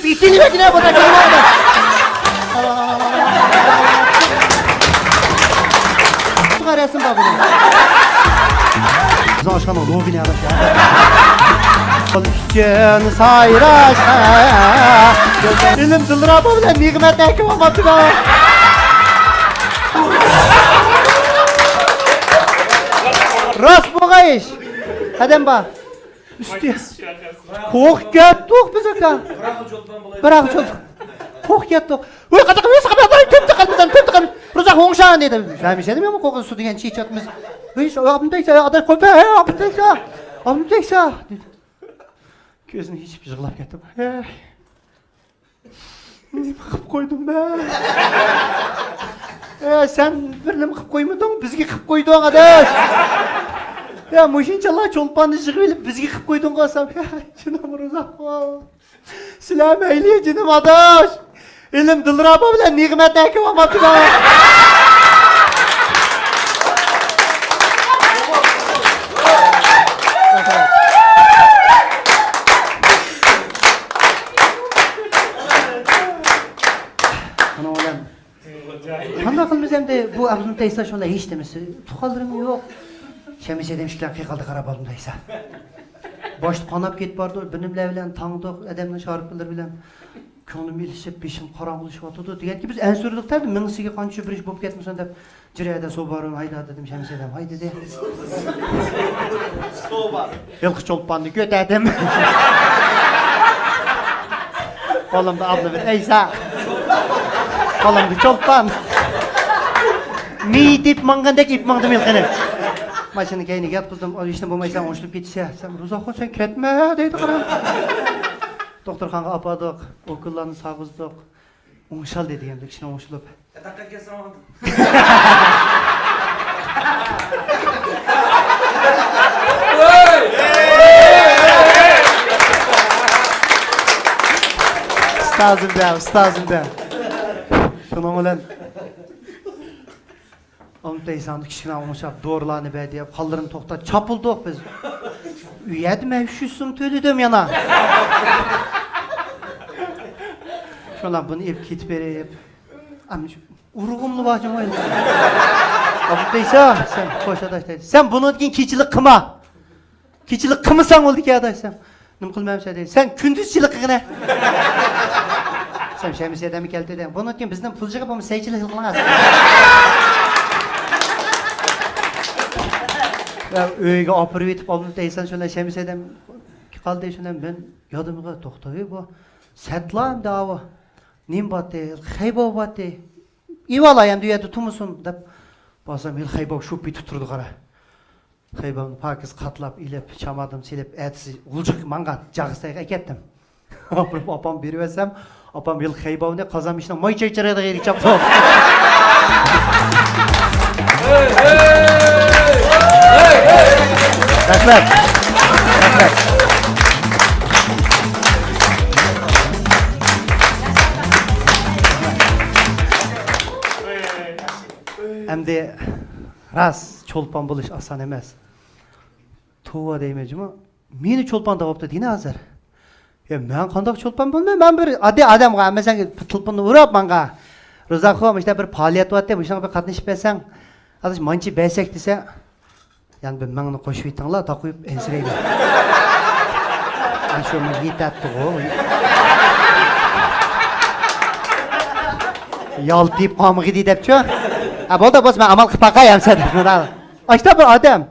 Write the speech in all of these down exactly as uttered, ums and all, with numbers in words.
ئېتىلىۋەتىنە بۇدا كېلىۋاتىدۇ. رەسىم بار بۇنىڭ. بىزنىڭ ئاشخانىنىڭ لوگىنى ئاداش. ئۈچۈن سايراش. ئىلىم دىلرابا بىلەن نېمەت ئەكىۋالماپتىما؟ راست بولغايش. قەدەم بار. ئۈستى. قورقۇپ كەتتۇق بىز ئاكا. بىراق چولپان. قورقۇپ كەتتۇق. ۋاي قاچاق، ۋاي ساقاپ، ۋاي تۆپ تاقالمىسام، تۆپ تاقالمىسام. روزا خوڭشان دېدى. ھەمىشە دېمەيمۇ قورقۇپ سۇ دېگەن چىچاتمىز. ۋاي شۇ ئابدۇم تەيسا، ئاداش قويۇپ، ھە ئابدۇم تەيسا. ئابدۇم تەيسا دېدى. كۆزىنى ئېچىپ يىغلاپ كەتتىم. ھەي. نېمە قىلىپ قويدۇم مەن؟ ئە، سەن بىر نېمە قىلىپ قويمىدىڭ، بىزگە قىلىپ قويدۇڭ، ئاداش. يا، مۇشۇنچىلا چولپاننى يىغىۋېلىپ بىزگە قىلىپ قويدۇڭغۇ سەن. يا، جېنىم روزاخۇن. سىلەر مەيلى، جېنىم ئاداش. ئىلىم دىلرابا بىلەن نېمەت ئەكىۋالماپتىما؟ ئۇنىڭ بىلەن قانداق قىلىمىز ئەمدى؟ بۇ ئابدۇم تەيسا شۇنداق ھېچ نېمىسى، تۇغقانلىرىم يوق. شەمشى دەم ئىككىلەن قىيقالدى قاراپ ئابدۇم تەيسا. باشتا قاناپ كېتىپ بارىدۇ، بىنىملەر بىلەن تاڭدۇق، ئادەمنىڭ شارپىلىرى بىلەن كۆڭلۈم ئېلىشىپ، بېشىم قاراڭغۇلىشىۋاتىدۇ دېگەنكى، بىز ئەنسىرىدۇق-تە، مېڭىسىگە قان چۈشۈپ بىر ئىش بولۇپ كەتمىسۇن دەپ، جۈرئەدە سوبارىنى ھايدا دېدىم، شەمشى دەم ھايدىدى. ھېلىقى چولپاننى كۆتەردىم. قولۇمدا ئابلىمىت ئەيسا. قولۇمدا چولپان. مېيىت ئېلىپ ماڭغاندەك ئېلىپ ماڭدىم ھېلىقىنى. ماشىنا كەينىگە ياتقۇزدۇم. ھېچنېمە بولمايسەن، ئوڭشىلىپ كېتىسەن. سەن روزاخۇن، سەن كەتمە دەيدۇ قارا. دوختۇرخانىغا ئاپاردۇق، ئوكۇللارنى سالغۇزدۇق. ئوڭشالدى دېگەندە كىشىنى ئوڭشىلىپ. ئۇستازىم دە، ئۇستازىم دە. شۇنىڭ بىلەن ئابدۇم تەيسانى كىچىككىنە ئوڭشاپ، دورىلارنى بەردى، قانلىرىنى توختات، چاپىلدۇق بىز. ئۇ يەردە مەن ئۈچ يۈز سوم تۆلىدىم يەنە. شۇلار بۇنى ئېلىپ كېتىپ بېرىپ، ئەمدى شۇ ئۇرۇغۇملا بار جۇمۇ ئەمدى. ئابدۇم تەيسا، سەن خوش ئاداش دەيدۇ. سەن بۇنىڭدىن كېيىن كېچىلىك قىلما. كېچىلىك قىلمىساڭ بولدىكەن ئاداش سەن. نېمە قىلمامسەن دەيدۇ. سەن كۈندۈزچىلىك قىلغىنە. سەن شەمسىيە دەمگە كەلدى دە. بۇنىڭدىن كېيىن بىزنىڭ پۇل يىغىپ بولمىسا سەيچىلىك قىلىڭ. يا، ئۆيگە ئاپىرىپ يېتىپ ئابدۇم تەيسان شۇنداق شەمسىيە دەم قالدى شۇنداق مەن يادىمغا توختاۋى بۇ. سەتلا ئەمدى ئاۋۇ. نېمە باتتى؟ خەيباۋ باتتى. ئىۋالا ئەمدى ئۇ يەردە تۇرمىسۇن دەپ. بارسام ھېلى خەيباۋ شۇ پېتى تۇرىدۇ قارا. خەيباۋنى پاكىز قاتلاپ ئېلىپ، چامادىم سېلىپ، ئەتىسى غۇلجىغا ماڭغان، جاغىستايغا ئەكەتتىم. ئاپىرىپ ئاپام بېرىۋەتسەم، ئاپام ھېلى خەيباۋنى قازان بېشىنىڭ ماي چايچىرايدىغان يېرىگە چاپتۇ. رەھمەت. رەھمەت. ئەمدى راست، چولپان بولۇش ئاسان ئەمەس. توۋا دەيمەن جۇمۇ. مېنى چولپان دەۋاپتۇ دېگىنە ھازىر. يا، مەن قانداق چولپان بولىمەن؟ مەن بىر ئاددىي ئادەمغۇ، ھەممە سەن تېلېفوننى ئۇرۇپ ماڭا. روزاخۇن، مۇشۇنداق بىر پائالىيەت بارتتى، مۇشۇنىڭغا بىر قاتنىشىپ بەرسەڭ. ئاداش، مانچە بەرسەك دېسە، يەنە بىر مىڭنى قوشۇپ ئېيتىڭلار، تاقىيىپ ئەنسىرەيمەن. ئاشۇمۇ يېتەتتىغۇ. يالتىيىپ قالمىغىدى دەپچۇ. ھە، بولدى، بولسا مەن ئامال قىلىپ باقاي، ئەمسە دەپ. ئاشتا بىر ئادەم.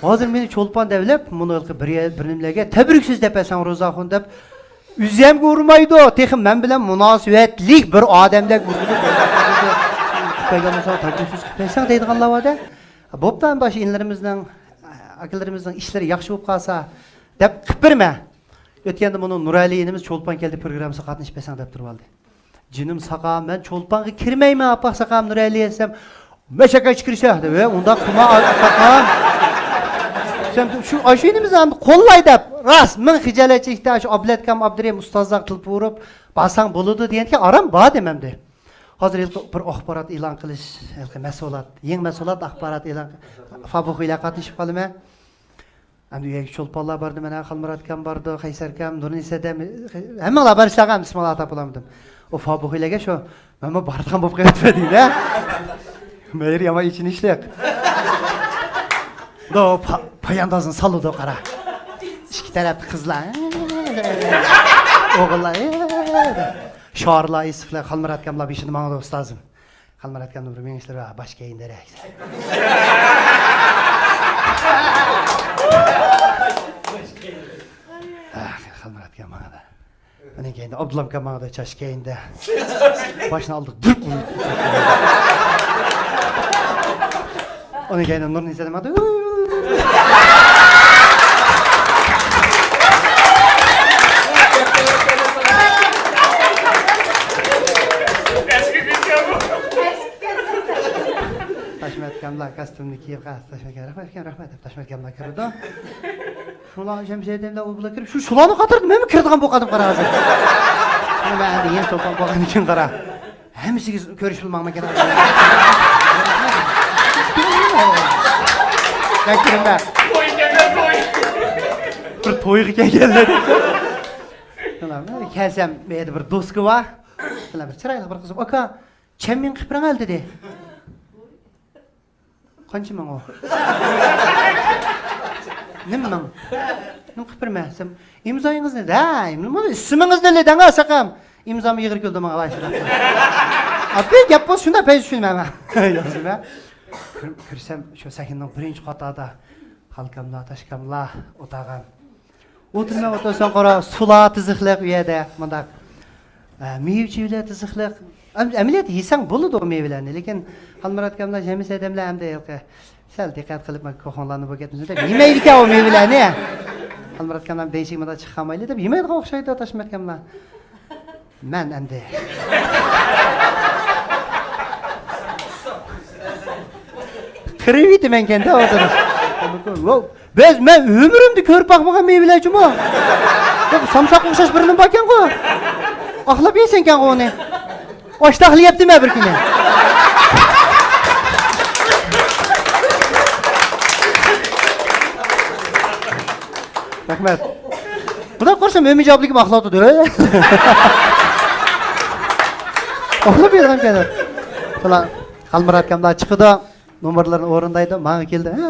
ھازىر مېنى چولپان دەۋېلىپ، مۇنۇ ھېلىقى بىر يەر، بىر نېمىلەرگە تەبرىك سۆز دەپ بەرسەڭ روزاخۇن دەپ، ئۆزۈمگە ئۇرمايدۇ، تېخى مەن بىلەن مۇناسىۋەتلىك بىر ئادەمدەك ئۇرغۇزۇپ، قىلىپ بەرسەڭ دەيدىغانلار بار-دە. بوپتۇ، ئەمدى ئاشۇ ئىنىلىرىمىزنىڭ، ئاكىلىرىمىزنىڭ ئىشلىرى ياخشى بولۇپ قالسا دەپ قىلىپ بېرىمەن. ئۆتكەندە مۇنۇ نۇرئەلى ئىنىمىز چولپان كەلدى پروگراممىسىغا قاتنىشىپ بەرسەڭ دەپ تۇرۇۋالدى. جېنىم ساقام، مەن چولپانغا كىرمەيمەن، ئاپا ساقام نۇرئەلى دېسەم، مەشەكەتچى كىرسە دەپ، ئۇنداق قىلما ساقام. سەن شۇ ئاشۇ ئىنىمىزنى قوللاي دەپ، راست، مىڭ خىجالەتچىلىكتە شۇ ئابلەتكام ئابدۇرېھىم ئۇستازلارغا تېلېفون ئۇرۇپ، بارساڭ بولىدۇ دېگەنكەن، ئارام بار دېمەمدى. ھازىر ھېلىقى بىر ئاخبارات ئېلان قىلىش، ھېلىقى مەھسۇلات، يېڭى مەھسۇلات ئاخبارات ئېلان، فابۇخ بىلەن قاتنىشىپ قالىمەن. ئەمدى ئۆيگە چولپانلار باردى، مانا خالمۇرات ئاكام باردى، قەيسەر ئاكام، نۇرنىسا دەم، ھەممىڭلار بارسىلەرغۇ ئەمدى ئىسمىڭلارنى ئاتاپ بولالمىدىم. ئۇ فابۇخىيلەرگە شۇ، مەنمۇ بارىدىغان بولۇپ قېلىپتىمەن دېدى. مەيىر يامان ئېچىنىشلىق. دو پا-، پاياندازنى سالىدۇ قارا. ئىككى تەرەپتە قىزلار. ئوغۇللار. شوئارلار ئېسىقلار، خالمۇرات ئاكاملار بېشىدا ماڭىدۇ ئۇستازىم. خالمۇرات ئاكامنىڭ بىر مېڭىشلىرى بار، باش كەينىدە رەكسە. خالمۇرات ئاكام ماڭىدۇ. ئۇنىڭ كەينىدە ئابدۇللام ئاكام ماڭىدۇ، چاچ كەينىدە. باشنى ئالدىغا دۈپ ئۇرۇپ. ئۇنىڭ كەينىدە نۇرنىسا ماڭىدۇ. تاشمەت ئاكاملار كاستيۇمنى كىيىپ، تاشمەت ئاكام، رەھمەت، رەھمەت دەپ تاشمەت ئاكاملار كىرىدۇ. شۇلار شەمشەدىن ئۇ بىلەن كىرىپ، شۇ، شۇلارنىڭ قاتارىدا مەنمۇ كىرىدىغان بولۇپ قالدىم، قارا ھازىر. شۇنى مەن ئەمدى يەنە چولپان بولغاندىن كېيىن قارا. ھەممىسىگە كۆرۈشۈپ ماڭمىكىن. مەن كىرىمەن. بىر تويغا كەلگەنلەر. كەلسەم، بۇ يەردە بىر دوسكا بار. بىر چىرايلىق بىر قىز، ئاكا، چەن مېڭە قىلىپ بېرىڭە دېدى. قانچە مىڭ ئۇ؟ نېمە مىڭ؟ نېمە قىلىپ بېرىمەن دېسەم، ئىمزايىڭىزنى دە، ئىسمىڭىزنى دەڭ ساقام. ئىمزامنى يىغىپ كەلدى ماڭا، ۋاي شۇنداق. ئابدى گەپ بولسا شۇنداق، بەزى چۈشىنىمەن مەن. يازىمەن. كىر-، كىرسەم شۇ سەھنىنىڭ بىرىنچى قاتاردا خالكاملار، تاشكاملار ئولتۇرغان. ئولتۇرماي ئولتۇرساڭ قارا، سۇلار تىزىقلىق ئۇ يەردە، مۇنداق، ئە، مېۋە-چېۋىلەر تىزىقلىق. ئەم-، ئەمەلىيەتتە يېسەڭ بولىدۇ ئۇ مېۋىلەرنى، لېكىن خالمۇرات ئاكاملار ھەممىسى ئادەملەر ئەمدى ھېلىقى سەل دىققەت قىلىپ، مانا كوخۇڭلارنى بۇ گەپنى دەپ يېمەيدىكەن ئۇ مېۋىلەرنى. خالمۇرات ئاكاملار دېيىشىگە مۇنداق چىقالمايلى دەپ يېمەيدىغان ئوخشايدۇ، تاشمەت ئاكاملار. مەن ئەمدى. قىرىۋېتىمەنكەن-دە، ئوتۇرۇپ. ۋاۋ، بەز-، مەن ئۆمرۈمدە كۆرۈپ باقمىغان مېۋىلەر جۇمۇ. بۇ سامساققا ئوخشاش بىر نېمە باركەنغۇ. ئاقلاپ يەيسەنكەنغۇ ئۇنى. ئاشتاقلا يەپتىمەن بىر كۈنى. رەھمەت. بۇنداق قارىسام، مۆمىن جاۋابلىكىم ئاقلاۋاتىدۇ. ئاقلاپ يۈرگەنكەن. شۇلار خالمۇرات ئاكاملار چىقىدۇ، نومۇرلىرىنى ئورۇندايدۇ، ماڭا كېلىدۇ. ھە،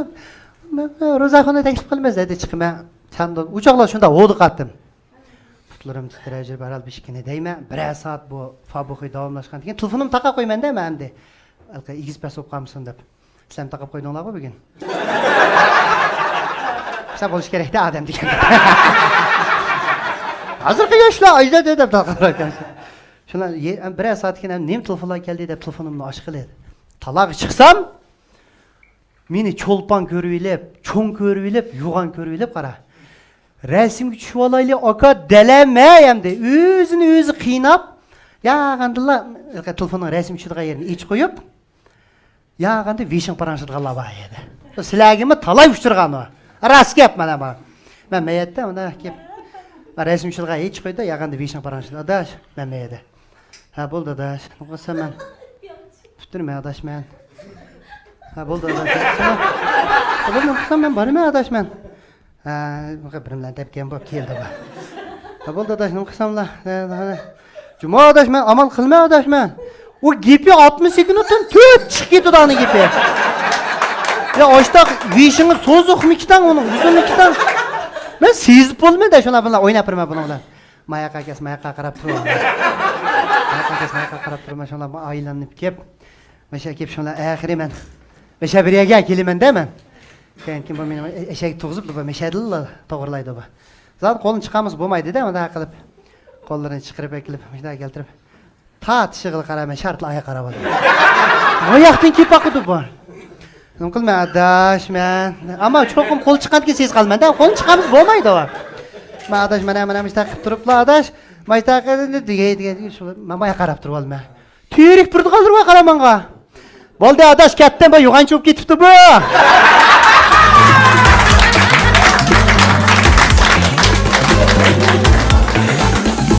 مەن، مەن روزاخۇننى تەكلىپ قىلىمىز دېدى، چىقىمەن. سەن ئۇ چاغلار شۇنداق ھودۇقاتتىم. پۇتلىرىم تىترەپ يۈرۈپ، ھەرھال بېشىكىنى دەيمەن. بىرەر سائەت بۇ فابۇخى داۋاملاشقاندىن كېيىن تېلېفونۇمنى تاقاپ قويىمەن-دە مەن ئەمدى. ھېلىقى ئېگىز-پەس بولۇپ قالمىسۇن دەپ. سىلەرمۇ تاقاپ قويدۇڭلارغۇ بۈگۈن؟ شۇنداق بولۇشى كېرەك-تە ئادەم دېگەن. ھازىرقى ياشلار ئايدا دەپ تاقاپ قويغان. شۇلار يە-، بىرەر سائەتتىن كېيىن نېمە تېلېفونلار كەلدى دەپ تېلېفونۇمنى ئاچقىلى. تالاغا چىقسام، مېنى چولپان كۆرۈۋېلىپ، چوڭ كۆرۈۋېلىپ، يوغان كۆرۈۋېلىپ قارا. رەسىمگە چۈشۈۋالايلى، ئاكا، دەلەم ھەي ئەمدى. ئۆزىنى ئۆزى قىيناپ، ياغاندىلا تېلېفوننىڭ رەسىم چۈشىدىغان يېرىنى ئېچىپ قويۇپ، ياغاندا ۋېشىڭ پاراڭشىدىغانلار بار ئەدە. سىلەرگىمۇ تالاي ئۇچرىغان ئۇ. راست گەپ مانا بۇ. مەن مەيەتتە ئۇندا كېلىپ، رەسىم چۈشىدىغان ئېچىپ قويدى، ياغاندا ۋېشىڭ پاراڭشىدى. ئاداش، مەن مەيەتتە. ھە، بولدى ئاداش. نېمە قىلسام مەن؟ پۈتتۈرمەن ئاداش مەن. ھە، بولدى ئاداش. بولدى، نېمە قىلسام مەن بارىمەن ئاداش مەن. ھە، بىر بىلەن دەپكەن بولۇپ كەلدى بۇ. ھە، بولدى ئاداش، نېمە قىلساملا؟ ھە، ھە. جۇمۇ ئاداش، مەن ئامال قىلماي ئاداش مەن. ئۇ گېپى ئاتمىش سېكۇنتتىن تۆت چىقىپ كېتىدۇ ئانىڭ گېپى. يا ئاشتاق يېشىڭنى سوزۇقمىكىتەڭ، ئۇنىڭ ئۇزۇنلۇقىتەڭ. مەن سېزىپ بولىمەن-دە، شۇلار بىلەن ئويناپ بېرىمەن بۇنىڭ بىلەن. ماياققا كەلسە، ماياققا قاراپ تۇرۇۋالىمەن. ماياققا كەلسە، ماياققا قاراپ تۇرۇۋالىمەن. شۇڭلار مانا ئايلىنىپ كېلىپ، ماشۇ كېلىپ شۇڭلار ئاخىرى مەن ماشۇ بىر يەرگە كېلىمەن-دە مەن. كېيىن كىم بۇ مېنى ئەشەك تۇغۇزۇپ، بۇ مەشەدىلا توغرىلايدۇ بۇ. زادى قولىنى چىقارمىسا بولمايدۇ-دە، مۇنداق قىلىپ. قوللىرىنى چىقىرىپ ئەكېلىپ، مۇشۇنداق كەلتۈرۈپ. تارتىشىغىلا قارايمەن، شارتلا ئاياغ قاراپ ئالدىم. ئاياقتىن كېلىپ باقىدۇ بۇ. نېمە قىلىمەن ئاداش مەن؟ ئەمما چوقۇم قول چىققاندىكىن سېزىپ قالىمەن-دە، قولنى چىقارمىسا بولمايدۇ. مەن ئاداش، مانا، مانا مۇشۇنداق قىلىپ تۇرۇپلا ئاداش، مۇشۇنداق دېگەي، دېگەي، دېگەي، شۇ، مانا ماياققا قاراپ تۇرۇۋالىمەن. تىرىك بىردىغانلىرىغا قارا ماڭا. بولدى ئاداش، كەتتىم، بۇ يوغان چوپ كېتىپتۇ بۇ.